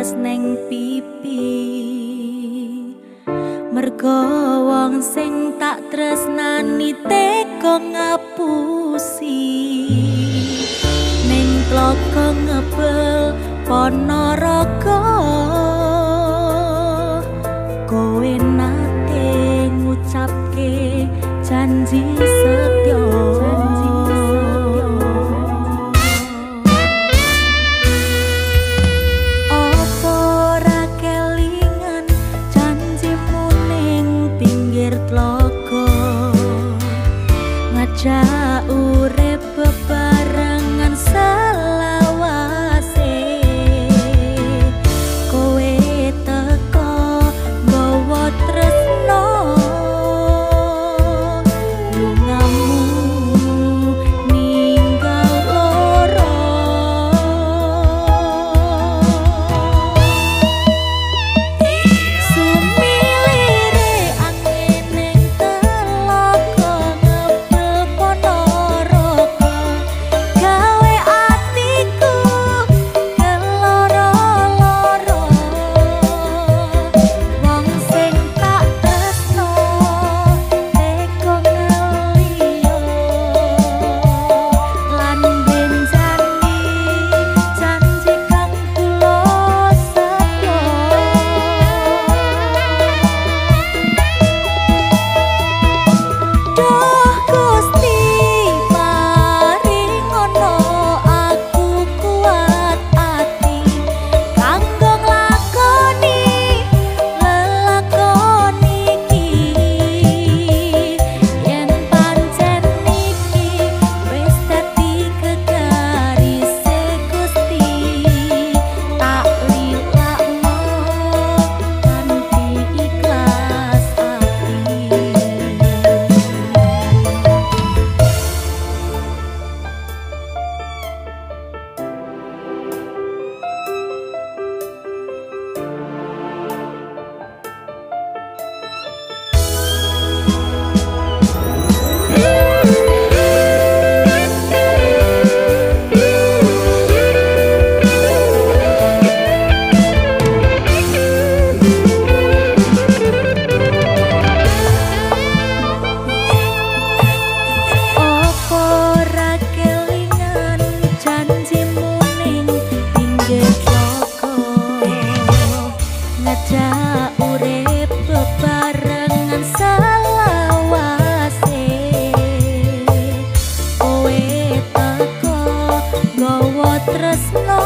Tetes neng pipi, mergo wong sing tak tresnani tega ngapusi. Ning tlaga ngebel Ponorogo, kowe nate ngucapke janji setya. Ngajak urip bebarengan selawase, kowe teko nggawa tresno, lungamu ninggal loro. Sumilire angin ning telaga ngebel Ponorogo, gawe atiku keloro-loro. Wong sing tak tresno tega ngeliyo, lan benjani janji kang tulus setya. Duh Gusti paringono aku kuat ati kanggo nglakoni lelakon iki. Yen pancen iki wis dadi kegarise Gusti, tak lilakno kanthi ikhlas ati. Opo ora kelingan janjimu ning pinggir tlaga, ngajak urip bebarengan selawase, kowe teko nggawa tresno.